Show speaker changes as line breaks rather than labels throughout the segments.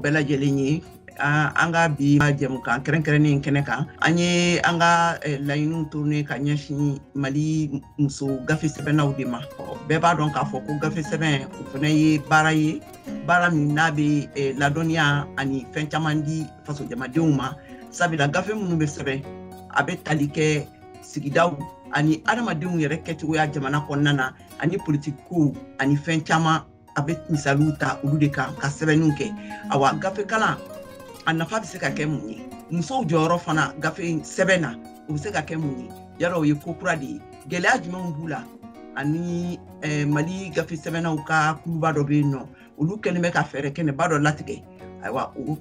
Bɛɛ lajɛlen ye an ka bi jɛmukan kɛrɛnkɛrɛnnen kɛnɛ kan. An ye an ka laɲiniw tourner ka ɲɛsin Mali muso gafe sɛbɛnnaw de ma. Bɛɛ b'a dɔn k'a fɔ ko gafe sɛbɛn, o fana ye baara ye, baara min n'a bɛ ladɔnniya ani fɛn caman di fasojamadenw ma, sabula gafe minnu bɛ sɛbɛn, a bɛ tali kɛ sigidaw ani adamadenw yɛrɛ kɛcogoya jamana kɔnɔna na, ani politiki kow ani fɛn caman. A bɛ misaliw ta olu de kan ka sɛbɛnniw kɛ. Awa, gafe kalan, a nafa bɛ se ka kɛ mun ye? Musow jɔyɔrɔ fana gafe sɛbɛn na, o bɛ se ka kɛ mun ye? Yala o ye ko kura de ye? Gɛlɛya jumɛnw b'u la? Ani Mali gafe sɛbɛnnaw ka kuluba dɔ bɛ yen nɔ, olu kɛlen bɛ ka fɛɛrɛ kɛnɛba dɔ latigɛ. Ayiwa, o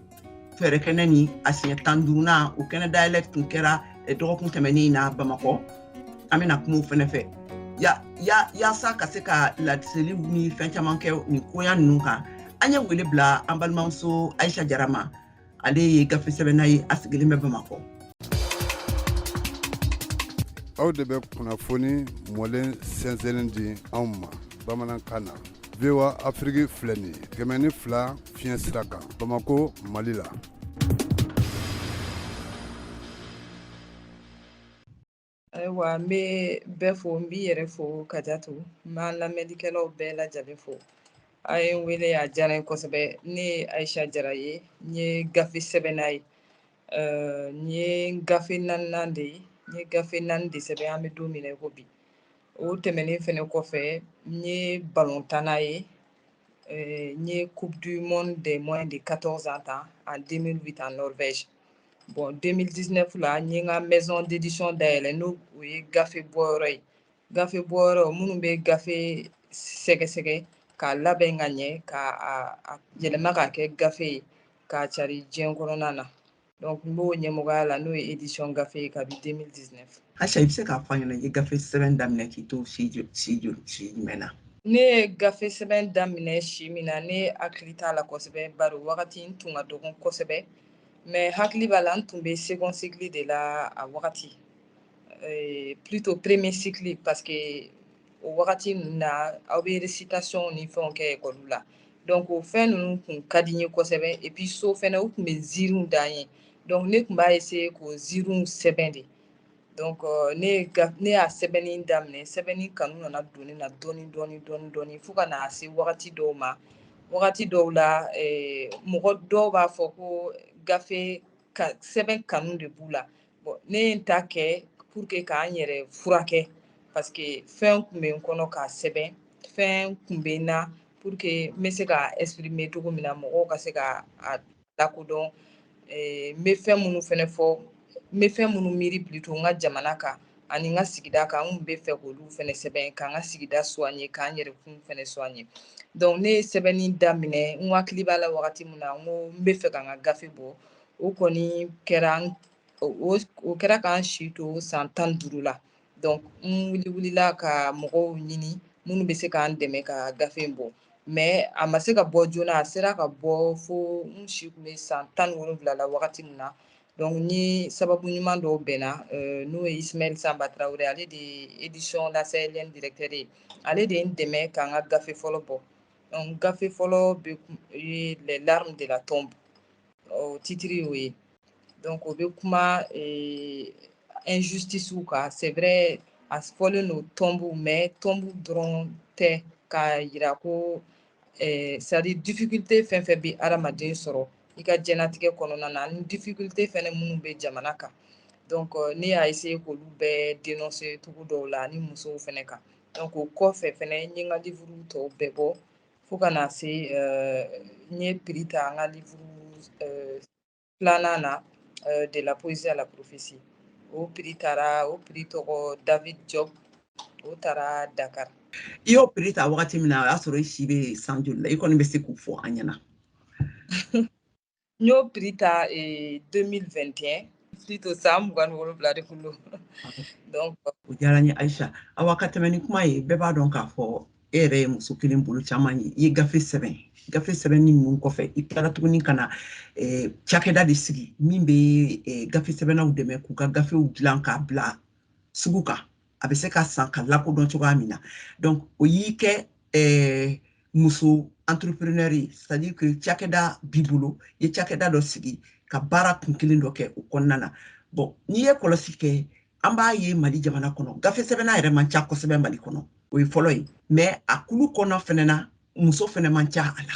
fɛɛrɛ kɛnɛ nin, a siɲɛ 15nan, o kɛnɛ dayɛlɛ tun kɛra dɔgɔkun tɛmɛnen in na Bamakɔ. An bɛna kuma o fɛnɛ fɛ ya ya yaasa ka se ka laseliw ni fɛn caman kɛ nin koya ninnu kan. An ye wele bila an balimamuso Ayisa Jara ma. Ale ye gafe sɛbɛnna ye, a sigilen bɛ Bamakɔ.
Aw de bɛ kunnafoni mɔlen sɛnsɛnnen di anw ma bamanankan na. VOA Afiriki filɛ nin ye, 102 fiɲɛ sira kan, Bamakɔ, Mali la.
Ayiwa, n bɛ bɛɛ fo, n b'i yɛrɛ fo Kajatu, n b'an lamɛnnikɛlaw bɛɛ lajɛlen fo. A ye n wele, a diyara n ye kosɛbɛ. Ne ye Ayisa Jara ye, n ye gafe sɛbɛnna ye. Nin ye gafe naaninan de ye. N ye gafe naani de sɛbɛn an bɛ don min na i ko bi. O tɛmɛnen fɛnɛ kɔfɛ, n ye balontanna ye. N ye Coupe du monde des moins de 14 ans ta en 2008 en Norvège. Bon, 2019 la, n ye n ka maison d'édition dayɛlɛ, n'o o ye gafe bɔyɔrɔ ye. Gafe bɔyɔrɔ minnu bɛ gafe sɛgɛsɛgɛ k'a labɛn ka ɲɛ, k'a a yɛlɛma k'a kɛ gafe ye k'a cari diɲɛ kɔnɔna na. Donc n b'o ɲɛmɔgɔya la, n'o ye édition gafe ye kabi 2019.
Ayisa, i bɛ se k'a fɔ an ɲɛna, i ye gafe sɛbɛn daminɛ k'i to si jumɛn na?
Ne ye gafe sɛbɛn daminɛ si min na, ne hakili t'a la kosɛbɛ, bari o wagati n tun ka dɔgɔn kosɛbɛ. Mais hakili b'a la, n tun bɛ second cycle de la a wagati, plutôt premier cycle, parce que o wagati ninnu na, aw bɛ récitation ni fɛnw kɛ école la. Donc o fɛn ninnu kun ka di n ye kosɛbɛ. Et puis so fɛnɛ, u tun bɛ ziiriw d'an ye, donc ne tun b'a essayer k'o ziiriw sɛbɛn de. Donc ne y'a sɛbɛnni daminɛ, sɛbɛnni kanu nana don ne na dɔɔni dɔɔni dɔɔni dɔɔni, fo ka na se wagati dɔw ma. Wagati dɔw la, mɔgɔ dɔw b'a fɔ ko gafe ka sɛbɛn kanu de b'u la. Bon, ne ye n ta kɛ pour que k'an yɛrɛ furakɛ, parce que fɛn tun bɛ n kɔnɔ k'a sɛbɛn, fɛn tun bɛ n na pour que n bɛ se ka exprimer cogo min na, mɔgɔw ka se ka a lakodɔn. N bɛ fɛn minnu fɛnɛ fɔ, n bɛ fɛn minnu miiri plutôt n ka jamana kan ani n ka sigida kan, n tun bɛ fɛ k'olu fɛnɛ sɛbɛn, k'an ka sigida soigner, k'an yɛrɛ kun fɛnɛ soigner. Donc ne ye sɛbɛnni daminɛ, n hakili b'a la wagati min na n ko n bɛ fɛ ka n ka gafe bɔ, o kɔni kɛra, o kɛra k'an si to san 15 la. Donc n wuli wulila ka mɔgɔw ɲini minnu bɛ se k'an dɛmɛ ka gafe in bɔ, mais a ma se ka bɔ joona. A sera ka bɔ fo n si tun bɛ san 17 la wagati min na. Donc ni sababu ɲuman dɔw bɛnna, n'o ye Ismaël Samba Traoré, ale de ye édition La Sahélienne directeur ye, ale de ye n dɛmɛ k'an ka gafe fɔlɔ bɔ. Donc gafe fɔlɔ bɛ ye Les larmes de la tombe, o titre y'o ye. Donc o bɛ kuma injustice kan. C'est vrai, a fɔlen don tombe, mais tombe dɔrɔn tɛ, k'a yira ko c'est à dire difficulté fɛn fɛn bɛ hadamaden sɔrɔ i ka diɲɛlatigɛ kɔnɔna na, ani difficulté fɛnɛ minnu bɛ jamana kan. Donc ne y'a essayer k'olu bɛɛ dénoncer cogo dɔw la, ani musow fɛnɛ kan. Donc o kɔfɛ fɛnɛ, n ye n ka livre tɔw bɛɛ bɔ, fo ka na se n ye prix ta n ka livre filanan na, De la poésie à la prophétie. O prix taara, o prix tɔgɔ David Job, o taara Dakar.
I y'o prix ta wagati min na, o y'a sɔrɔ i si bɛ san joli la? I kɔni bɛ se k'o fɔ an ɲɛna.
N y'o prix ta 2021, plutôt san 27 de kun don. Donc
o diyara n ye, Ayisa. Awa, ka tɛmɛ ni kuma ye, bɛɛ b'a dɔn k'a fɔ e yɛrɛ ye muso kelen bolo caman ye. I ye gafe sɛbɛn. Gafe sɛbɛnni ninnu kɔfɛ, i tilala tuguni ka na cakɛda de sigi min bɛ gafe sɛbɛnnaw dɛmɛ k'u ka gafew dilan k'a bila sugu kan, a bɛ se ka san ka lakodɔn cogoya min na. Donc o y'i kɛ muso entrepreneur ye, c'est à dire que cakɛda b'i bolo, i ye cakɛda dɔ sigi ka baara kun kelen dɔ kɛ o kɔnɔna na. Bon, n'i ye kɔlɔsi kɛ, an b'a ye Mali jamana kɔnɔ, gafe sɛbɛnna yɛrɛ man ca kosɛbɛ Mali kɔnɔ, o ye fɔlɔ ye. Mais a kulu kɔnɔ fɛnɛ na, muso fɛnɛ man ca a la.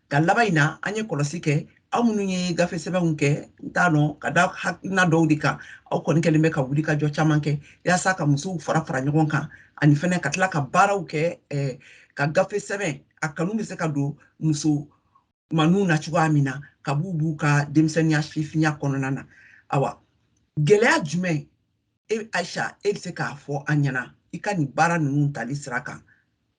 Ka laban in na, an ye kɔlɔsi kɛ, aw minnu ye gafe sɛbɛnw kɛ, n t'a dɔn ka da hakilina dɔw de kan, aw kɔni kɛlen bɛ ka wuli ka jɔ caman kɛ yaasa ka musow fara fara ɲɔgɔn kan, ani fɛnɛ ka tila ka baaraw kɛ, ka gafe sɛbɛn a kanu bɛ se ka don muso maninw na cogoya min na, ka b'u b'u ka denmisɛnninya sifinya kɔnɔna na. Awa, gɛlɛya jumɛn e Ayisa, e bɛ se k'a fɔ an ɲɛna i ka nin baara ninnu tali sira kan,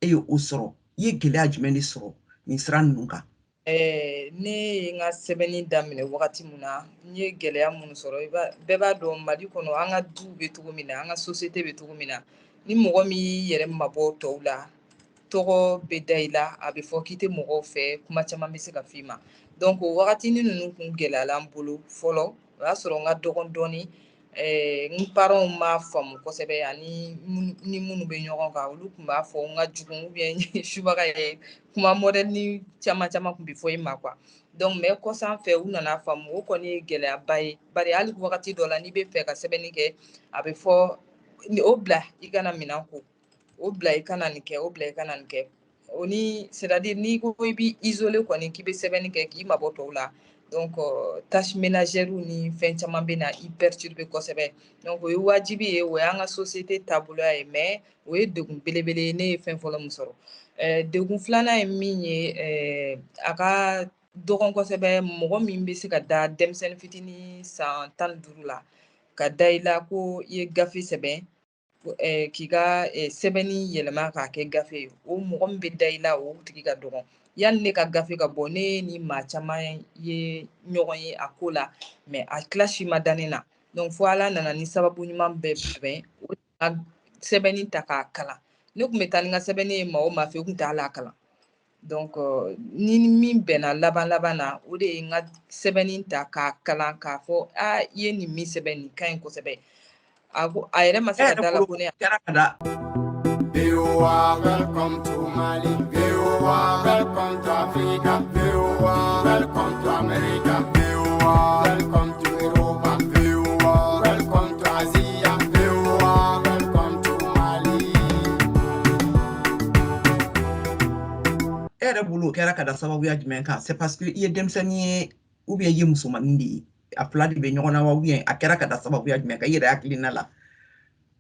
e ye o sɔrɔ, i ye gɛlɛya jumɛn de sɔrɔ nin sira ninnu kan?
Ne ye n ka sɛbɛnni daminɛ wagati min na, n ye gɛlɛya minnu sɔrɔ, bɛɛ b'a dɔn Mali kɔnɔ an ka duw bɛ cogo min na, an ka société bɛ cogo min na, ni mɔgɔ min y'i yɛrɛ mabɔ tɔw la, tɔgɔ bɛ da i la, a bɛ fɔ k'i tɛ mɔgɔw fɛ, kuma caman bɛ se ka f'i ma. Donc o wagatinin ninnu kun gɛlɛyala n bolo fɔlɔ, o y'a sɔrɔ n ka dɔgɔn dɔɔni, n parents m'a faamu kosɛbɛ, ani ni minnu bɛ ɲɔgɔn kan, olu tun b'a fɔ n ka jugu ou bien subaga ye, kuma modèle ni caman caman tun bɛ fɔ i ma quoi. Donc mais kɔsan fɛ u nana faamu, o kɔni ye gɛlɛyaba ye, bari hali wagati dɔ la n'i bɛ fɛ ka sɛbɛnni kɛ, a bɛ fɔ o bila i kana minɛn ko, o bila i kana nin kɛ, o bila i kana nin kɛ. O ni c'est à dire n'i ko i b'i isoler kɔni k'i bɛ sɛbɛnni kɛ k'i mabɔ tɔw la, donc tâche ménagère ni fɛn caman bɛ na i perturber kosɛbɛ. Donc o ye wajibi ye, o y'an ka société taaboloya ye, mais o ye degun belebele ye, ne ye fɛn fɔlɔ min sɔrɔ. Degun filanan ye min ye, a ka dɔgɔn kosɛbɛ mɔgɔ min bɛ se ka da denmisɛnnin fitinin san 15 la ka da i la ko i ye gafe sɛbɛn, k'i ka sɛbɛnni yɛlɛma k'a kɛ gafe ye, o mɔgɔ min bɛ da i la o tigi ka dɔgɔn. Yanni ne ka gafe ka bɔ, ne ni maa caman ye ɲɔgɔn ye a ko la, mais a tila si ma da ne na. Donc fo Ala nana ni sababu ɲuman bɛɛ bɛn, o ka sɛbɛnni ta k'a kalan. Ne tun bɛ taa ni n ka sɛbɛnni ye maa o maa fɛ, o tun t'a la kalan. Donc ni min bɛnna laban laban na, o de ye n ka sɛbɛnni ta k'a kalan k'a fɔ a i ye nin min sɛbɛn nin ka ɲi kosɛbɛ. A ko a yɛrɛ ma se ka da la ko ne.
VOA, welcome to Mali. VOA, welcome to Africa. VOA, welcome to America. VOA, welcome to Europa. VOA, welcome to Asia. VOA, welcome to Mali.
E yɛrɛ bolo o kɛra ka da sababuya jumɛn kan? C'est parce que i ye denmisɛnnin ye ou bien i ye musomanin de ye? A fila de bɛ ɲɔgɔn na wa, ou bien a kɛra ka da sababuya jumɛn kan i yɛrɛ hakilina la?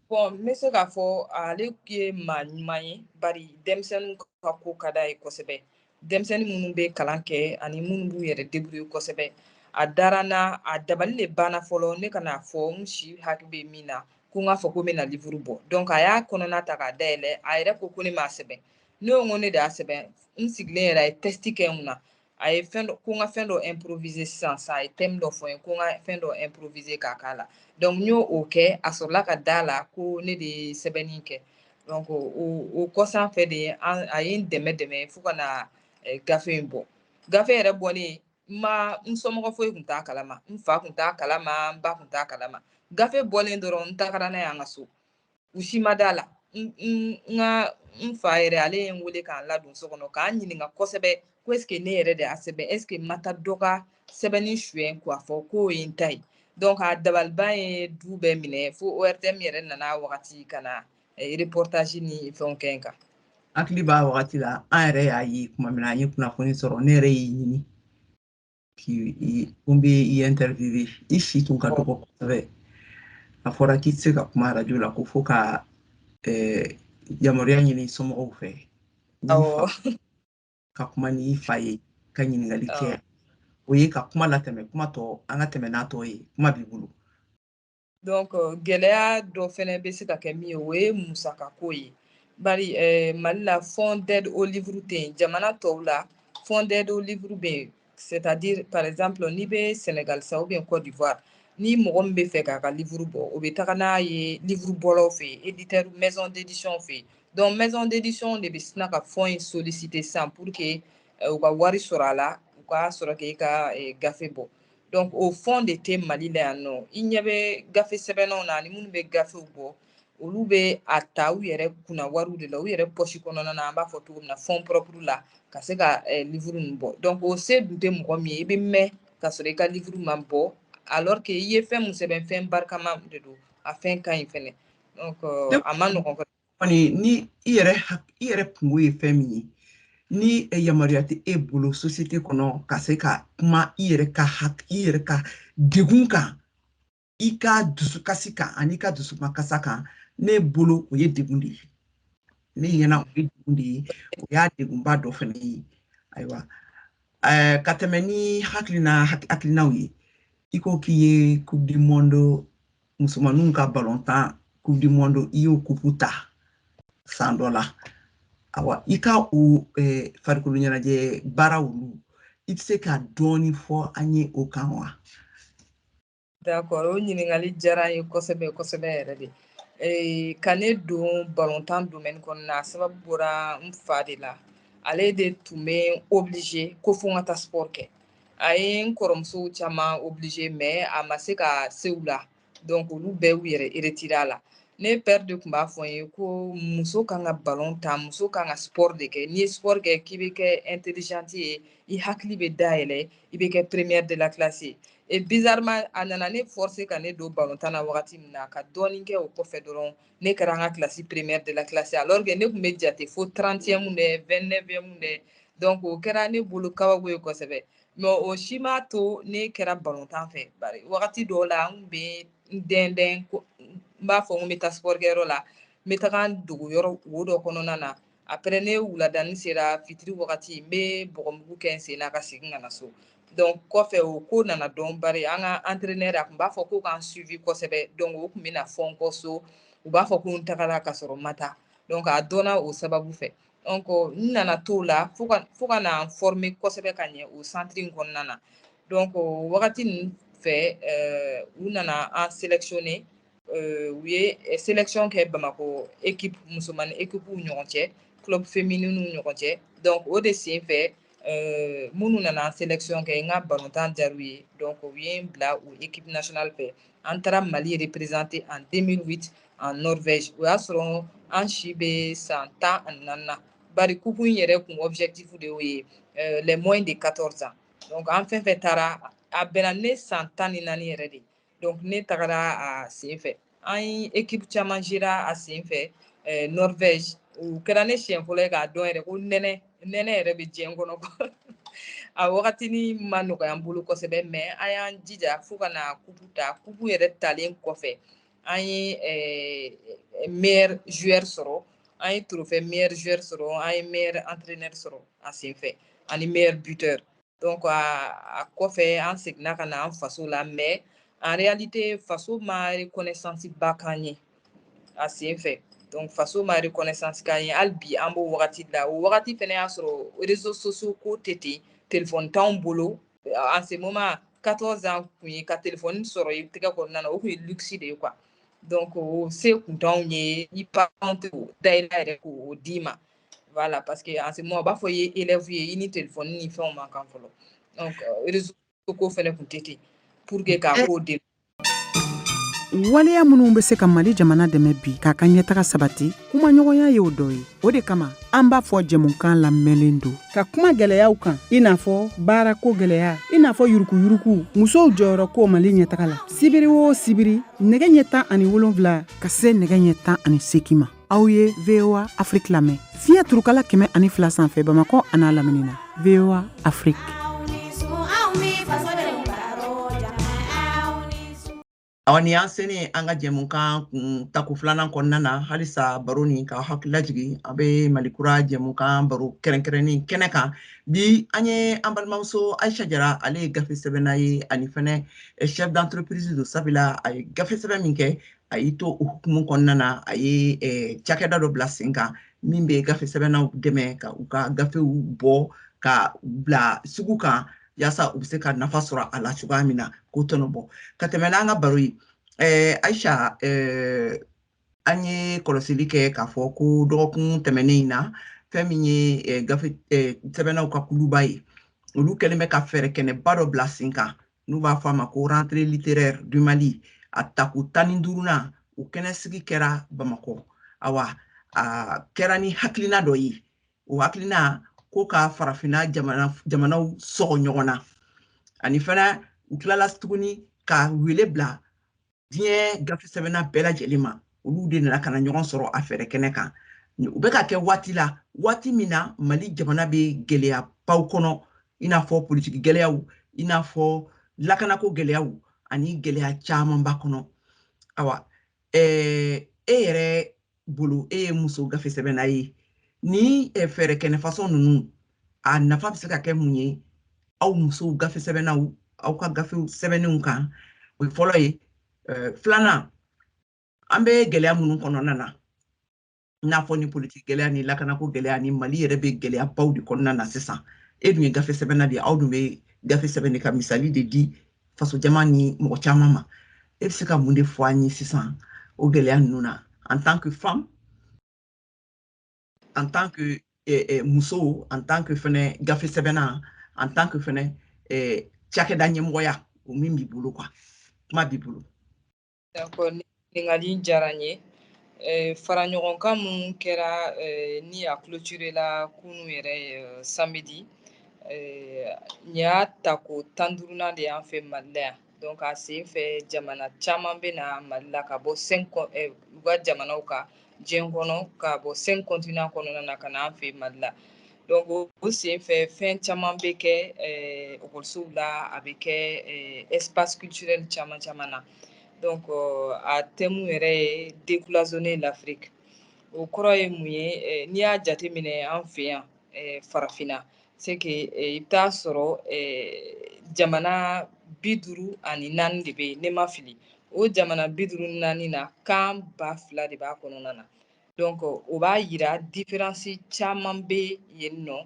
Bon, n bɛ se k'a fɔ ale ye maa ɲuman ye, bari denmisɛnninw ka ko ka d'a ye kosɛbɛ. Denmisɛnnin minnu bɛ kalan kɛ ani minnu b'u yɛrɛ débrouiller kosɛbɛ. A dara n na, a dabali de banna fɔlɔ, ne kana fɔ n si hakili bɛ min na, ko n k'a fɔ ko n bɛna livre bɔ. Donc a y'a kɔnɔna ta k'a dayɛlɛ, a yɛrɛ ko ko ne m'a sɛbɛn. Ne ko n ko ne de y'a sɛbɛn, n sigilen yɛrɛ a ye test kɛ n kunna. A ye fɛn dɔ ko n ka fɛn dɔ improviser sisan sisan, a ye thème dɔ fɔ n ye ko n ka fɛn dɔ improviser k'a k'a la. Donc n y'o o kɛ, a sɔrɔla ka da la ko ne de ye sɛbɛnni kɛ. Donc o kɔsan fɛ de a ye n dɛmɛ dɛmɛ fo ka na gafe in bɔ. Gafe yɛrɛ bɔlen, n ma n somɔgɔ foyi tun t'a kalama, n fa tun t'a kalama, n ba tun t'a kalama. Gafe bɔlen dɔrɔn n tagara n'a ye an ka so, u si ma da la. N ka n fa yɛrɛ, ale ye n wele k'an ladon so kɔnɔ k'an ɲininka kosɛbɛ ko est ce que ne yɛrɛ de y'a sɛbɛn, est ce que n ma taa dɔ ka sɛbɛnni suɲɛ k'a fɔ k'o ye n ta ye. Donc a dabaliban ye du bɛɛ minɛ, fo ORTM yɛrɛ nana wagati ka na reportage ni fɛnw kɛ n kan.
Hakili b'a wagati la, an yɛrɛ y'a ye tuma min na an ye kunnafoni sɔrɔ, ne yɛrɛ y'i ɲini k'i ko n bɛ i interviewer, i si tun ka dɔgɔ kosɛbɛ. A fɔra k'i tɛ se ka kuma arajo la, ko fo ka yamaruya ɲini somɔgɔw fɛ. Ka kuma n'i fa ye, ka ɲininkali kɛ. O ye ka kuma latɛmɛ, kuma tɔ an ka tɛmɛ n'a tɔ ye, kuma b'i bolo.
Donc gɛlɛya dɔ fɛnɛ bɛ se ka kɛ min ye, o ye musakako ye. Bari Mali la fonds d'aide au livre tɛ yen, jamana tɔw la fonds d'aide au livre bɛ yen. C'est-à-dire par exemple n'i bɛ Sénégal sa ou bien Côte d'Ivoire, ni mɔgɔ min bɛ fɛ k'a ka livre bɔ, o bɛ taga n'a ye livre bɔlaw fɛ yen, éditeur maison d'édition fɛ yen. Donc maison d'édition de bɛ sina ka fonds in solliciter sisan pour que u ka wari sɔrɔ a la, u ka sɔrɔ k'e ka gafe bɔ. Donc o fonds de tɛ Mali la yan nɔ. I ɲɛ bɛ gafe sɛbɛnnaw na ani minnu bɛ gafew bɔ, Olu bɛ a ta u yɛrɛ kunna wariw de la, u yɛrɛ poche kɔnɔna na, an b'a fɔ cogo min na, fonds propre la, ka se ka livre ninnu bɔ. Donc o se dun tɛ mɔgɔ min ye, i bɛ mɛn ka sɔrɔ i ka livre ma bɔ, alors que i ye fɛn mun sɛbɛn, fɛn barikama de don, a fɛn ka ɲi fɛnɛ. Donc a ma nɔgɔn.
Kɔni ni i yɛrɛ kungo ye fɛn min ye, ni yamaruya tɛ e bolo société kɔnɔ ka se ka kuma i yɛrɛ ka i yɛrɛ ka degun kan, i ka dusukasi kan ani i ka dusumakasa kan, ne bolo o ye degun de ye. Ne ɲɛna o ye degun de ye, o y'a degunba dɔ fana ye. Ayiwa, ka tɛmɛ ni hakilinaw ye, i ko k'i ye Coupe du Monde, musomaninw ka balontan Coupe du Monde, i y'o coupe ta san dɔ la. Awa, i ka o farikolo ɲɛnajɛ baaraw, i bɛ se ka dɔɔni fɔ an ye o kan wa?
D'accord, o ɲininkali diyara n ye kosɛbɛ kosɛbɛ yɛrɛ de. Ka ne don balontan domaine kɔnɔna, a sababu bɔra n fa de la. Ale de tun bɛ obligé ko fo n ka taa sport kɛ. A ye n kɔrɔmusow caman obligé, mais a ma se ka se u la. Donc olu bɛɛ y'u yɛrɛ retiré a la. Ne père de tun b'a fɔ n ye ko muso kan ka ballon ta, muso kan ka sport de kɛ. N'i ye sport kɛ, k'i bɛ kɛ intelligente ye, i hakili bɛ dayɛlɛ, i bɛ kɛ première de la classe ye. Et bizarrement, a nana ne forcer ka ne don ballon tan na wagati min na, ka dɔɔnin kɛ o kɔfɛ dɔrɔn, ne kɛra an ka classe première de la classe, alors que ne tun bɛ jate fo 30e dɛ, 29e dɛ. Donc o kɛra ne bolo kabako ye kosɛbɛ. Mais o si m'a to ne kɛra ballon tan fɛ, bari wagati dɔw la n tun bɛ n dɛndɛn, n b'a fɔ n ko n bɛ taa sport kɛyɔrɔ la, n bɛ taga n dogo yɔrɔ wo dɔ kɔnɔna na. Après, ne wuladani sera fitiri wagati, n bɛ bɔgɔmugu kɛ n sen na ka segin ka na so. Donc kɔfɛ o ko nana dɔn, bari an ka entraîneur, a tun b'a fɔ ko k'an suivi kosɛbɛ. Donc o tun bɛna fɔ n kɔ so, u b'a fɔ ko n tagara ka sɔrɔ n ma taa. Donc a dɔnna o sababu fɛ. Donc n nana t'o la fo ka na n former kosɛbɛ ka ɲɛ o centre in kɔnɔna na. Donc o wagati ninnu fɛ, u nana an sélectionner, u ye sélection kɛ Bamakɔ équipe musomanin équipe ɲɔgɔn cɛ, club féminin ɲɔgɔn cɛ. Donc o de sen fɛ, minnu nana sélection kɛ, n ka balontan diyar'u ye. Donc u ye n bila o équipe nationale fɛ. An taara Mali représenter en 2008 en Norvège. O y'a sɔrɔ an si bɛ san 14 na, bari coupe in yɛrɛ kun objectif de y'o ye, les moins de 14 ans. Donc an fɛn fɛn taara, a bɛnna ne san 14 yɛrɛ de. Donc ne tagara a sen fɛ, an ye équipe caman géré a sen fɛ Norvège. O kɛra ne siɲɛ fɔlɔ ye k'a dɔn yɛrɛ ko nɛnɛ nɛnɛ yɛrɛ bɛ diɲɛ kɔnɔ. A wagatinin ma nɔgɔya an bolo kosɛbɛ, mais an y'an jija fo ka na coupe ta. Coupe yɛrɛ talen kɔfɛ, an ye meilleur joueur sɔrɔ, an ye trophée meilleur joueur sɔrɔ, an ye meilleur entraîneur sɔrɔ a sen fɛ, ani meilleur buteur. Donc a kɔfɛ, an seginna ka na an faso la, mais en réalité faso ma reconnaissance ba k'an ye a sen fɛ. Donc faso ma reconnaissance k'an ye, hali bi an b'o wagati la. O wagati fɛnɛ y'a sɔrɔ réseaux sociaux ko tɛ ten, téléphone t'anw bolo. En ce moment, 14 ans kun ye ka téléphone sɔrɔ i tɛgɛ kɔnɔna na, o kun ye luxe de ye quoi. Donc o se kun t'anw ye, i parents tɛ da i la yɛrɛ k'o d'i ma. Voilà, parce que en ce moment, u b'a fɔ i ye élève ye, i ni téléphone ni fɛnw man kan fɔlɔ. Donc réseau ko fɛnɛ kun tɛ ten pour que k'a ko de.
Waleya minnu bɛ se ka Mali jamana dɛmɛ bi k'a ka ɲɛtaga sabati, kumaɲɔgɔnya y'o dɔ ye. O de kama an b'a fɔ jɛmukan lamɛnlen don ka kuma gwɛlɛyaw kan, i n'a fɔ baarako gwɛlɛya, i n'a fɔ yurukuyuruku, musow jɔyɔrɔ ko Mali ɲɛtaga la. Sibiri o sibiri, nɛgɛ ɲɛ 17 ka se nɛgɛ ɲɛ 18 ma, aw ye VOA Afrique lamɛn fiɲɛ turukala 102 sanfɛ, Bamakɔ a n'a lamini na. VOA Afrique.
Awa, nin y'an selen an ka jɛmukan kun tako filanan kɔnɔna na. Halisa baro nin ka hakili lajigin, an bɛ Malikura jɛmukan baro kɛrɛnkɛrɛnnen kɛnɛ kan. Bi, an ye an balimamuso Ayisa Jara, ale ye gafe sɛbɛnna ye ani fɛnɛ chef d'entreprise don, sabula a ye gafe sɛbɛn min kɛ, a y'i to o hukumu kɔnɔna na, a ye cakɛda dɔ bila sen kan min bɛ gafe sɛbɛnnaw dɛmɛ ka u ka gafew bɔ ka bila sugu kan, yaasa u bɛ se ka nafa sɔrɔ a la cogoya min na, k'o tɔnɔ bɔ. Ka tɛmɛ n'an ka baro ye, Ayisa, an ye kɔlɔsili kɛ k'a fɔ ko dɔgɔkun tɛmɛnen in na, fɛn min ye gafe sɛbɛnnaw ka kuluba ye, olu kɛlen bɛ ka fɛɛrɛ kɛnɛba dɔ bila sen kan n'u b'a fɔ a ma ko Rentrée littéraire du Mali, a tako 15nan. O kɛnɛsigi kɛra Bamakɔ. Awa, a kɛra ni hakilina dɔ ye. O hakilina ko ka farafinna jamanaw sɔgɔ ɲɔgɔn na. Ani fana u tilala tuguni ka wele bila diɲɛ gafe sɛbɛnna bɛɛ lajɛlen ma. Olu de nana ka na ɲɔgɔn sɔrɔ a fɛɛrɛ kɛnɛ kan. U bɛ ka kɛ waati la, waati min na Mali jamana bɛ gɛlɛyabaw kɔnɔ, i n'a fɔ politiki gɛlɛyaw, i n'a fɔ lakanako gɛlɛyaw ani gɛlɛya camanba kɔnɔ. Awa, e yɛrɛ bolo, e ye muso gafe sɛbɛnna ye, ni fɛɛrɛ kɛnɛ fasɔn ninnu, a nafa bɛ se ka kɛ mun ye aw musow gafe sɛbɛnnaw, aw ka gafew sɛbɛnnenw kan? O ye fɔlɔ ye. Filanan, an bɛ gɛlɛya minnu kɔnɔna na, i n'a fɔ ni politiki gɛlɛya ni lakanako gɛlɛya ni Mali yɛrɛ bɛ gɛlɛyabaw de kɔnɔna na sisan. E dun ye gafe sɛbɛnna de ye, aw dun bɛ gafe sɛbɛn de ka misali de di fasojama ni mɔgɔ caman ma. E bɛ se ka mun de fɔ an ye sisan o gɛlɛya ninnu na, en tant que femme, en tant que muso, en tant que fɛnɛ gafe sɛbɛnna, en tant que fɛnɛ cakɛda ɲɛmɔgɔya, o min b'i bolo quoi, kuma b'i bolo?
D'accord, ɲininkali diyara n ye. Fara ɲɔgɔnkan mun kɛra ni a clôturé la kunun yɛrɛ, samedi, nin y'a tako 15nan de y'an fɛ Mali la yan. Donc a sen fɛ, jamana caman bɛ na Mali la ka bɔ cinq u ka jamanaw kan diɲɛ kɔnɔ, ka bɔ cinq continents kɔnɔna na ka na an fɛ Mali la. Donc o sen fɛ, fɛn caman bɛ kɛ ekɔlisow la, a bɛ kɛ espace culturel caman caman na. Donc a thème yɛrɛ ye "Décloisonner l'Afrique". O kɔrɔ ye mun ye? N'i y'a jateminɛ an fɛ yan farafinna, c'est que i bɛ taa sɔrɔ jamana 54 de bɛ yen, ne ma fili. O jamana 54 na, kan 2000 de b'a kɔnɔna na. Donc o b'a yira différence caman bɛ yen nɔ.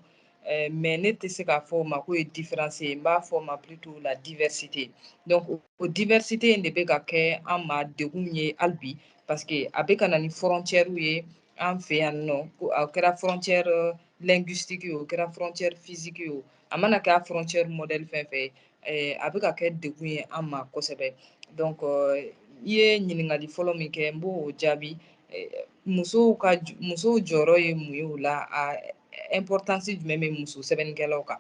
Mais ne tɛ se k'a fɔ o ma k'o ye différence ye, n b'a fɔ o ma plutôt la diversité. Donc o diversité in de bɛ ka kɛ an ma degun ye hali bi, parce que a bɛ ka na ni frontière ye an fɛ yan nɔ. A kɛra frontière linguistique ye o, kɛra frontière physique ye o, a mana kɛ a frontière modèle fɛn fɛn ye, a bɛ ka kɛ degun ye an ma kosɛbɛ. Donc i ye ɲininkali fɔlɔ min kɛ, n b'o jaabi. Musow ka musow jɔyɔrɔ ye mun ye o la? A importance jumɛn bɛ muso sɛbɛnnikɛlaw kan?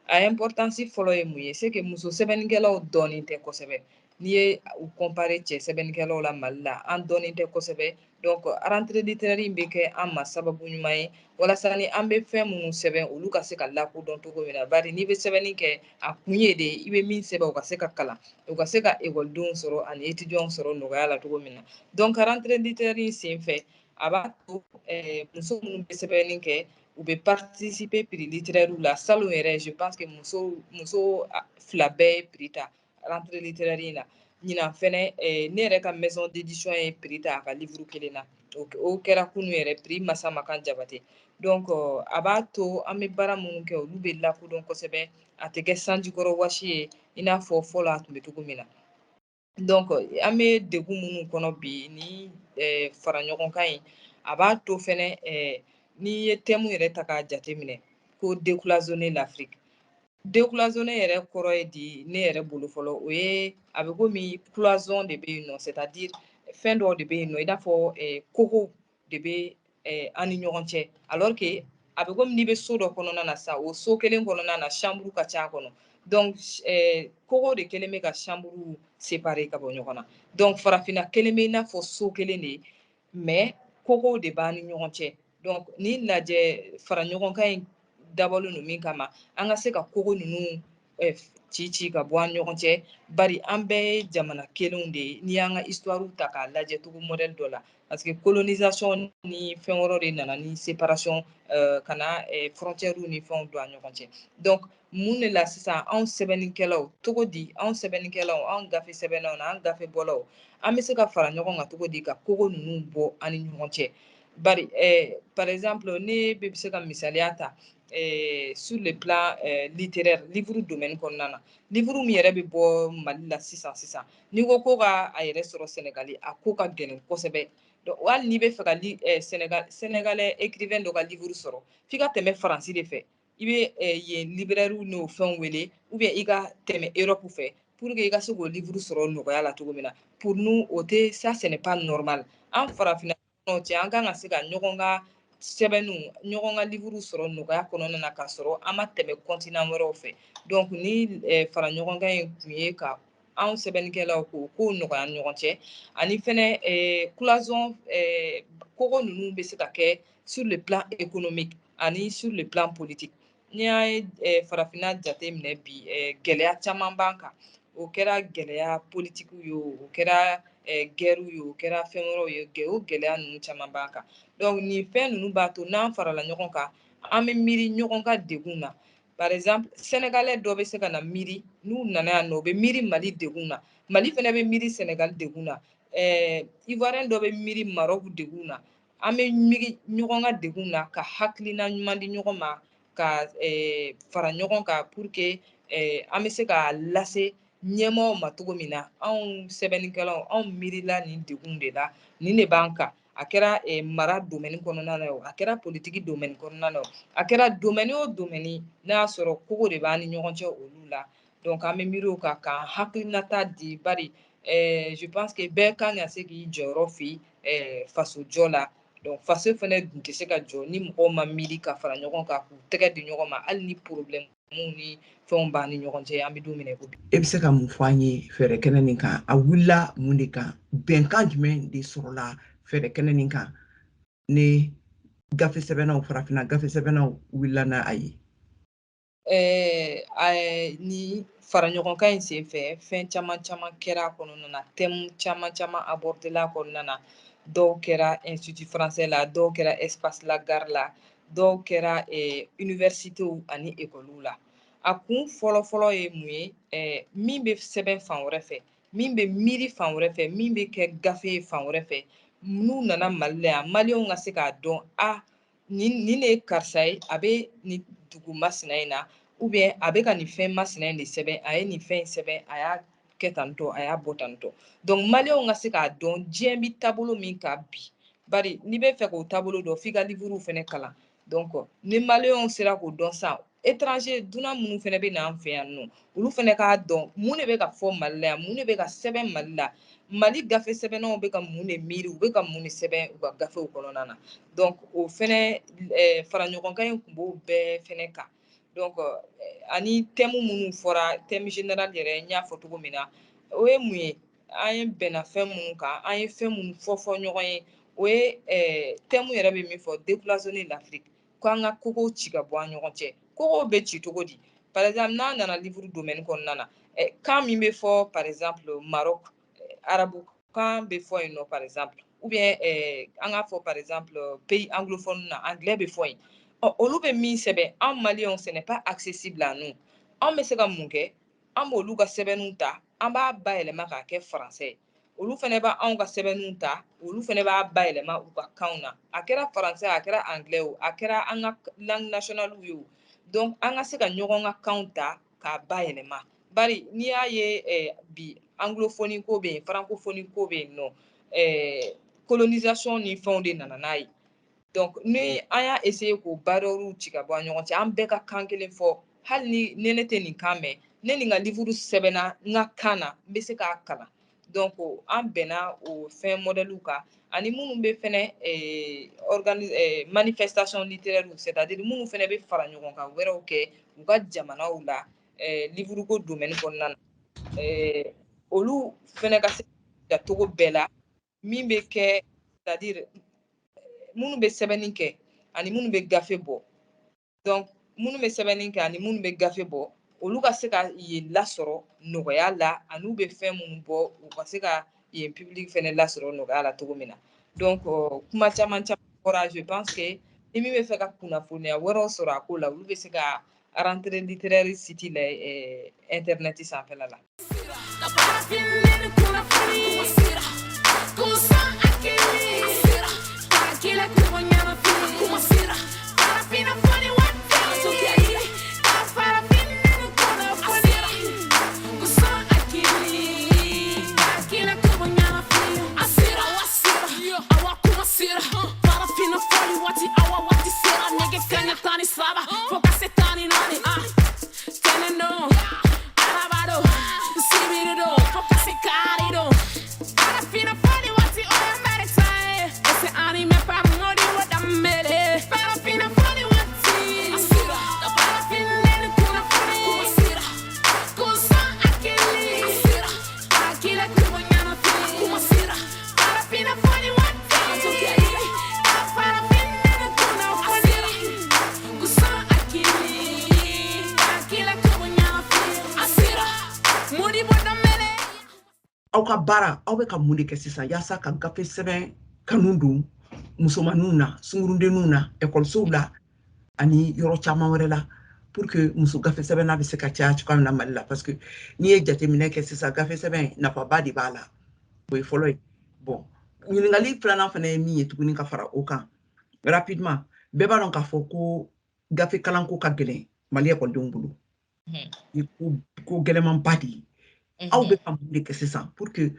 A importance fɔlɔ ye mun ye? C'est que muso sɛbɛnnikɛlaw dɔnnen tɛ kosɛbɛ. N'i ye u comparer cɛ sɛbɛnnikɛlaw la Mali la, an dɔnnen tɛ kosɛbɛ. Donc rentrée littéraire in bɛ kɛ an ma sababu ɲuman ye walasa ni an bɛ fɛn minnu sɛbɛn, olu ka se ka lakodɔn cogo min na. Bari n'i bɛ sɛbɛnni kɛ, a kun ye de i bɛ min sɛbɛn, o ka se ka kalan, o ka se ka ekɔlidenw sɔrɔ ani étudiants sɔrɔ nɔgɔya la cogo min na. Donc rentrée littéraire in sen fɛ, a b'a to muso minnu bɛ sɛbɛnni kɛ, u bɛ participer prix littéraire la. Salon yɛrɛ, je pense que muso fila bɛɛ ye prix ta rentrée littéraire in na. Ɲinan fɛnɛ, ne yɛrɛ ka maison d'édition ye prix ta a ka livre kelen na. O kɛra kunun yɛrɛ, prix Masa Makan Jabate. Donc a b'a to an bɛ baara minnu kɛ, olu bɛ lakodɔn kosɛbɛ, a tɛ kɛ sanjikɔrɔ wɔsi ye i n'a fɔ fɔlɔ a tun bɛ cogo min na. Donc an bɛ degun minnu kɔnɔ bi, ni fara ɲɔgɔn kan in, a b'a to fɛnɛ, n'i ye thème yɛrɛ ta k'a jateminɛ ko "Décloisonner l'Afrique", décloisonner yɛrɛ kɔrɔ ye di ne yɛrɛ bolo fɔlɔ, o ye a bɛ komi cloison de bɛ yen nɔ, c'est à dire fɛn dɔw de bɛ yen nɔ, i n'a fɔ kogow de bɛ an ni ɲɔgɔn cɛ, alors que a bɛ komi n'i bɛ so dɔ kɔnɔna na sisan, o so kelen kɔnɔna na, chambre ka ca a kɔnɔ. Donc kogo de kɛlen bɛ ka chambre séparer ka bɔ ɲɔgɔn na. Donc farafinna kelen bɛ i n'a fɔ so kelen de ye, mais kogow de b'an ni ɲɔgɔn cɛ. Donc ni lajɛ fara ɲɔgɔn kan in dabɔlen don min kama, an ka se ka kogo ninnu ci ci ka bɔ an ɲɔgɔn cɛ, bari an bɛɛ ye jamana kelenw de ye. N'i y'an ka histoire ta k'a lajɛ cogo modèle dɔ la, parce que colonisation ni fɛn wɛrɛw de nana ni séparation ka na frontière ni fɛnw don an ɲɔgɔn cɛ. Donc mun de la sisan, anw sɛbɛnnikɛlaw cogo di, anw sɛbɛnnikɛlaw, anw gafe sɛbɛnnaw na, an gafe bɔlaw, an bɛ se ka fara ɲɔgɔn kan cogo di ka kogo ninnu bɔ an ni ɲɔgɔn cɛ? Bari par exemple, ne bɛ se ka misaliya ta sur le plan littéraire, livre domaine kɔnɔna na, livre min yɛrɛ bɛ bɔ Mali la sisan sisan, n'i ko ko ka a yɛrɛ sɔrɔ Sɛnɛgali, a ko ka gɛlɛn kosɛbɛ. Donc hali n'i bɛ fɛ ka Sénégal, sénégalais écrivain dɔ ka livre sɔrɔ, f'i ka tɛmɛ Faransi de fɛ, i bɛ yen libraire n'o fɛnw wele, ou bien i ka tɛmɛ Europe fɛ pour que i ka se ka livre sɔrɔ. Donc o b'a yira k'a fɔ pour que i ka se k'o livre sɔrɔ nɔgɔya la cogo min na. Pour nous, o tɛ, ça ce n'est pas normal. An farafinna cɛ, an kan ka se ka ɲɔgɔn ka sɛbɛnniw, ɲɔgɔn ka livre sɔrɔ nɔgɔya kɔnɔna na, k'a sɔrɔ an ma tɛmɛ continent wɛrɛw fɛ. Donc ni fara ɲɔgɔn kan in kun ye ka anw sɛbɛnnikɛlaw k'o kow nɔgɔya ni ɲɔgɔn cɛ, ani fɛnɛ cloison kogo ninnu bɛ se ka kɛ sur le plan économique ani sur le plan politique. N'i y'a ye farafinna jate minɛ bi, gɛlɛya caman b'an kan. O kɛra gɛlɛya politikiw ye, o kɛra guerre ye, o kɛra fɛn wɛrɛw ye, o gɛlɛya ninnu caman b'an kan. Donc nin fɛn ninnu b'a to n'an farala ɲɔgɔn kan, an bɛ miiri ɲɔgɔn ka degun na. Par exemple, sénégalais dɔ bɛ se ka na miiri, n'u nana yan nɔ, u bɛ miiri Mali degun na, Mali fɛnɛ bɛ miiri Sénégal degun na, ivoirien dɔ bɛ miiri Maroc degun na. An bɛ miiri ɲɔgɔn ka degun na, ka hakilina ɲuman di ɲɔgɔn ma, ka fara ɲɔgɔn kan pour que an bɛ se k'a lase ɲɛmɔgɔw ma cogo min na. Anw sɛbɛnnikɛlaw, anw miirila nin degun de la, nin de b'an kan. A kɛra mara domaine kɔnɔna na o, a kɛra politique domaine kɔnɔna na o, a kɛra domaine o domaine, n'a y'a sɔrɔ kogo de b'an ni ɲɔgɔn cɛ olu la. Donc an bɛ miiri o kan, k'an hakilinata di, bari je pense que bɛɛ kan ka se k'i jɔyɔrɔ fi faso jɔ la. Donc faso fɛnɛ dun tɛ se ka jɔ ni mɔgɔw ma miiri ka fara ɲɔgɔn kan, k'u tɛgɛ di ɲɔgɔn ma, hali ni problème ni fɛnw b'an ni ɲɔgɔn cɛ. An bɛ don min na i ko bi.
E bɛ se ka mun fɔ an ye fɛɛrɛ kɛnɛ nin kan? A wulila mun de kan? Bɛnkan jumɛn de sɔrɔla fɛɛrɛ kɛnɛ nin kan ni gafe sɛbɛnnaw, farafinna gafe sɛbɛnnaw wulila n'a a ye?
Ni fara ɲɔgɔn kan in sen fɛ, fɛn caman caman kɛra a kɔnɔna na, thème caman caman abordé la kɔnɔna na. Dɔw kɛra Institut français la, dɔw kɛra Espace La Gare la, dɔw kɛra universitéw ani écoles la. A kun fɔlɔ fɔlɔ ye mun ye? Min bɛ sɛbɛn fan wɛrɛ fɛ, min bɛ miiri fan wɛrɛ fɛ, min bɛ kɛ gafe ye fan wɛrɛ fɛ, n'u nana Mali la yan, maliyɛnw ka se k'a dɔn, a nin de ye karisa ye, a bɛ nin dugu masina in na, ou bien a bɛ ka nin fɛn masina in de sɛbɛn, a ye nin fɛn in sɛbɛn, a y'a kɛ tan tɔ, a y'a bɔ tan tɔ. Donc maliyɛnw ka se k'a dɔn diɲɛ bɛ taabolo min kan bi, bari n'i bɛ fɛ k'o taabolo dɔn, f'i ka livre fɛnɛ kalan. Donc ni maliyɛnw sera k'o dɔn sisan, étranger dunan minnu fɛnɛ bɛ na an fɛ yan nɔ, olu fɛnɛ k'a dɔn mun de bɛ ka fɔ Mali la yan, mun de bɛ ka sɛbɛn Mali la, Mali gafe sɛbɛnnaw bɛ ka mun de miiri, u bɛ ka mun de sɛbɛn u ka gafew kɔnɔna na. Donc o fɛnɛ fara ɲɔgɔn kan in kun b'o bɛɛ fɛnɛ kan. Donc ani thème minnu fɔra, thème général yɛrɛ, n y'a fɔ cogo min na, o ye mun ye? An ye bɛnna fɛn minnu kan, an ye fɛn minnu fɔ fɔ ɲɔgɔn ye, o ye thème yɛrɛ bɛ min fɔ, décloisonner l'Afrique, ko an ka kogow ci ka bɔ an ɲɔgɔn cɛ. Kogow bɛ ci cogo di? Par exemple, n'a nana livre domaine kɔnɔna na, kan min bɛ fɔ, par exemple Maroc, arabu kan bɛ fɔ yen nɔ par exemple, ou bien an k'a fɔ par exemple pays anglophone na, anglais bɛ fɔ yen. Ɔ, olu bɛ min sɛbɛn, an maliyɛnw, ce n'est pas accessible à nous. An bɛ se ka mun kɛ? An b'olu ka sɛbɛnniw ta, an b'a bayɛlɛma k'a kɛ français ye. Olu fɛnɛ b'anw ka sɛbɛnniw ta, olu fɛnɛ b'a bayɛlɛma u ka kanw na. A kɛra français, a kɛra anglais o, a kɛra an ka langue nationale ye o. Donc an ka se ka ɲɔgɔn ka kanw ta k'a bayɛlɛma, bari n'i y'a ye bi anglophonie ko bɛ yen, francophonie ko bɛ yen nɔ, colonisation ni fɛnw de nana n'a ye. Donc ni an y'a essayer k'o barrière ci ka bɔ an ɲɔgɔn cɛ, an bɛɛ ka kan kelen fɔ, hali ni ne tɛ nin kan mɛn, ne nin ka livre sɛbɛnna n ka kan na, n bɛ se k'a kalan. Donc an bɛnna o fɛn modèle kan, ani minnu bɛ fɛnɛ manifestation littéraire, c'est à dire minnu fɛnɛ bɛ fara ɲɔgɔn kan wɛrɛw kɛ u ka jamanaw la livre ko domaine kɔnɔna na, olu fɛnɛ ka se ka cogo bɛɛ la min bɛ kɛ, c'est à dire minnu bɛ sɛbɛnni kɛ ani minnu bɛ gafe bɔ. Donc minnu bɛ sɛbɛnni kɛ ani minnu bɛ gafe bɔ, olu ka se ka yen lasɔrɔ nɔgɔya la, ani u bɛ fɛn minnu bɔ, u ka se ka yen public fɛnɛ lasɔrɔ nɔgɔya la cogo min na. Donc kuma caman caman fɔra. Je pense que ni min bɛ fɛ ka kunnafoniya wɛrɛw sɔrɔ a ko la, olu bɛ se ka rentrée littéraire site la internet sanfɛla la.
ka baara, aw bɛ ka mun de kɛ sisan yaasa ka gafe sɛbɛn kanu don musomaninw na, sungurudenninw na, ekɔlisow la ani yɔrɔ caman wɛrɛ la, pour que muso gafe sɛbɛnna bɛ se ka caya cogoya min na Mali la? Parce que n'i ye jateminɛ kɛ sisan, gafe sɛbɛn nafaba de b'a la. O ye fɔlɔ ye. Bon, ɲininkali filanan fana ye min ye tuguni ka fara o kan rapidement, bɛɛ b'a dɔn k'a fɔ ko gafe kalanko ka gɛlɛn Mali ekɔlidenw bolo, ni ko gɛlɛmanba de ye. Aw bɛ ka mun de kɛ sisan pour que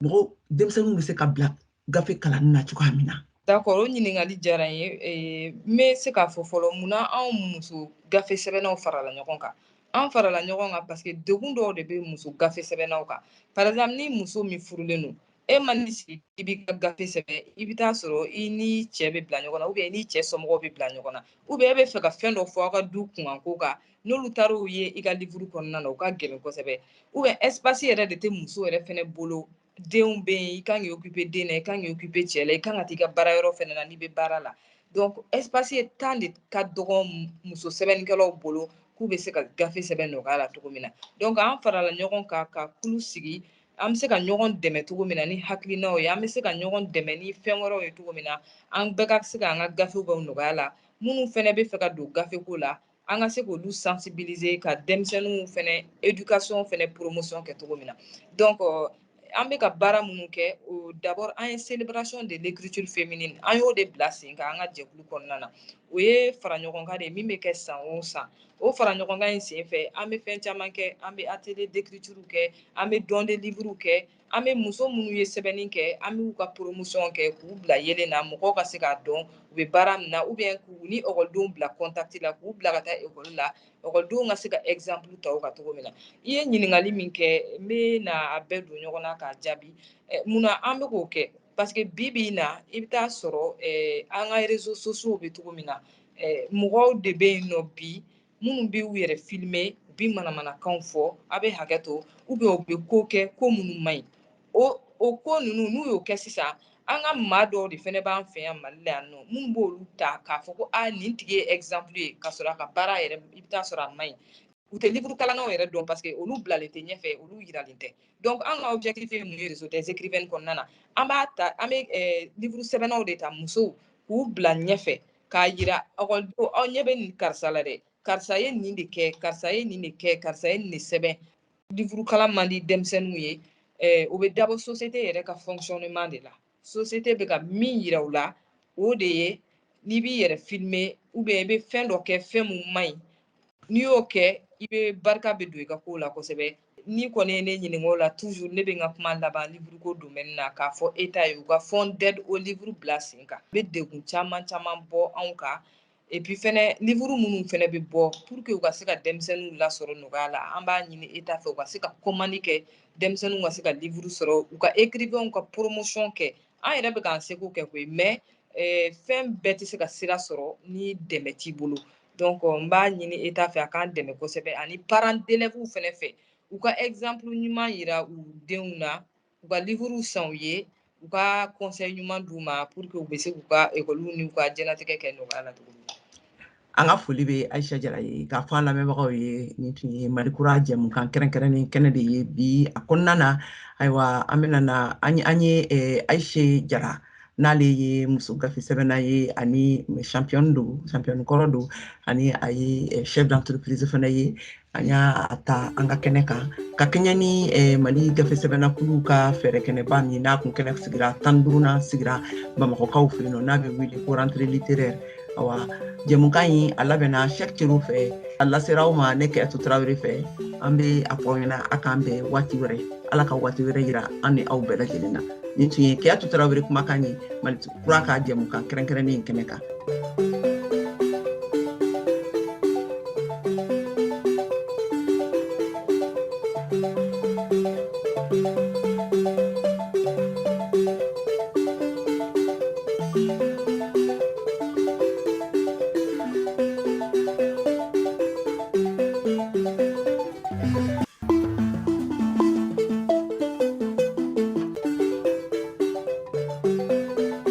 mɔgɔw, denmisɛnninw bɛ se ka bila gafe kalanni na cogoya min na?
D'accord, o ɲininkali diyara n ye. N bɛ se k'a fɔ fɔlɔ, munna anw muso gafe sɛbɛnnaw farala ɲɔgɔn kan? An farala ɲɔgɔn kan parce que degun dɔw de bɛ muso gafe sɛbɛnnaw kan. Par exemple, ni muso min furulen don, e ma ni sigi i b'i ka gafe sɛbɛn, i bɛ taa sɔrɔ i ni cɛ bɛ bila ɲɔgɔn na, ou bien i ni cɛ somɔgɔw bɛ bila ɲɔgɔn na, ou bien e bɛ fɛ ka fɛn dɔ fɔ aw ka du kunkanko kan, n'olu taar'o ye i ka livre kɔnɔna na, o ka gɛlɛn kosɛbɛ. Ou bien espace yɛrɛ de tɛ muso yɛrɛ fɛnɛ bolo. Denw bɛ yen, i kan k'i occuper den na, i kan k'i occuper cɛ la, i kan ka t'i ka baarayɔrɔ fɛnɛ na n'i bɛ baara la. Donc espace ye temps de ka dɔgɔ muso sɛbɛnnikɛlaw bolo k'u bɛ se ka gafe sɛbɛn nɔgɔya la cogo min na. Donc an farala ɲɔgɔn kan ka kulu sigi, an bɛ se ka ɲɔgɔn dɛmɛ cogo min na ni hakilinaw ye, an bɛ se ka ɲɔgɔn dɛmɛ ni fɛn wɛrɛw ye cogo min na, an bɛɛ ka se k'an ka gafew bɔ nɔgɔya la. Minnu fɛnɛ bɛ fɛ ka don gafeko la, an ka se k'olu sensibiliser, ka denmisɛnninw fɛnɛ éducation fɛnɛ promotion kɛ cogo min na. Donc an bɛ ka baara minnu kɛ, d'abord an ye célébration de l'écriture féminine, an y'o de bila sen kan an ka jɛkulu kɔnɔna na. O ye fara ɲɔgɔn kan de ye min bɛ kɛ san o san. O fara ɲɔgɔn kan in sen fɛ, an bɛ fɛn caman kɛ. An bɛ atelier d'écriture kɛ, an bɛ don de livre kɛ, an bɛ muso minnu ye sɛbɛnni kɛ, an b'u ka promotion kɛ k'u bila yelen na, mɔgɔw ka se k'a dɔn u bɛ baara min na, ou bien k'u ni ekɔlidenw bila contact la, k'u bila ka taa ekɔli la, ekɔlidenw ka se ka exemple ta u kan cogo min na. I ye ɲininkali min kɛ, n bɛ na a bɛɛ don ɲɔgɔn na k'a jaabi. Munna an bɛ k'o kɛ? Parce que bi bi in na, i bɛ taa sɔrɔ an ka réseaux sociaux bɛ cogo min na, mɔgɔw de bɛ yen nɔ bi minnu bɛ u yɛrɛ filmer, u bɛ manamanakanw fɔ, a bɛ hakɛ to, ou bien u bɛ ko kɛ, ko minnu man ɲi. O ko ninnu, n'u y'o kɛ sisan, an ka maa dɔw de fɛnɛ b'an fɛ yan Mali la yan nɔ, minnu b'olu ta k'a fɔ ko a nin tigi ye exemple ye, k'a sɔrɔ a ka baara yɛrɛ, i bɛ taa sɔrɔ a man ɲi. U tɛ livre kalannaw yɛrɛ dɔn parce que olu bilalen tɛ ɲɛfɛ, olu yiralen tɛ. Donc an ka objectif ye mun ye réseau des écrivaines kɔnɔna na? An b'a ta, an bɛ livre sɛbɛnnaw de ta, musow, k'u bila ɲɛfɛ k'a yira ekɔlidenw: aw ɲɛ bɛ nin karisa la dɛ, karisa ye nin de kɛ, karisa ye nin de kɛ, karisa ye nin de sɛbɛn. Livre kalan man di denmisɛnninw ye. O bɛ dabɔ société yɛrɛ ka fonctionnement de la. Société bɛ ka min yira u la, o de ye n'i b'i yɛrɛ filmer, ou bien i bɛ fɛn dɔ kɛ, fɛn mun man ɲi, n'i y'o kɛ, i bɛ barika bɛ don i ka ko la kosɛbɛ. N'i kɔni ye ne ɲininka o la, toujours ne bɛ n ka kuma laban livre ko domaine na k'a fɔ État ye u ka fonds d'aide au livre bila sen kan, u bɛ degun caman caman bɔ anw kan. Et puis fɛnɛ, livre minnu fɛnɛ bɛ bɔ, pour que u ka se ka denmisɛnninw lasɔrɔ nɔgɔya la, an b'a ɲini État fɛ u ka se ka commande kɛ, denmisɛnninw ka se ka livre sɔrɔ, u ka écrivains ka promotion kɛ. An yɛrɛ bɛ k'an seko kɛ koyi, mais fɛn bɛɛ tɛ se ka sira sɔrɔ ni dɛmɛ t'i bolo. Donc n b'a ɲini État fɛ a k'an dɛmɛ kosɛbɛ, ani parents d'élèves fɛnɛ fɛ, u ka exemple ɲuman yira u denw na, u ka livre san u ye, u ka conseil ɲuman d'u ma, pour que u bɛ se k'u ka ekɔliw n'u ka diɲɛlatigɛ kɛ nɔgɔya la cogo min na.
An ka foli bɛ Ayisa Jara ye. K'a fɔ an lamɛnbagaw ye, nin tun ye Mali Kura jɛmukan kɛrɛnkɛrɛnnen kɛnɛ de ye bi. A kɔnɔna na, ayiwa, an bɛna na an ye Ayise Jara, n'ale ye muso gafe sɛbɛnna ye, ani champion don, champion kɔrɔ don, ani a ye chef d'entreprise fana ye. An y'a ta an ka kɛnɛ kan ka kɛɲɛ ni Mali gafe sɛbɛnna kulu ka fɛɛrɛ kɛnɛba min n'a kun kɛnɛ sigira 15nan sigira Bamakɔkaw fɛ yen nɔ, n'a bɛ wele ko rentrée littéraire. Awa, jɛmukan in a labɛnna Cheick Cero fɛ, a lasera aw ma ne Kɛyatu Tarawele fɛ. An bɛ a fɔ aw ɲɛna a k'an bɛn waati wɛrɛ. Ala ka waati wɛrɛ yira an ni aw bɛɛ lajɛlen na. Nin tun ye Kɛyatu Tarawele kumakan ye, Mali Kura ka jɛmukan kɛrɛnkɛrɛnnen kɛnɛ kan.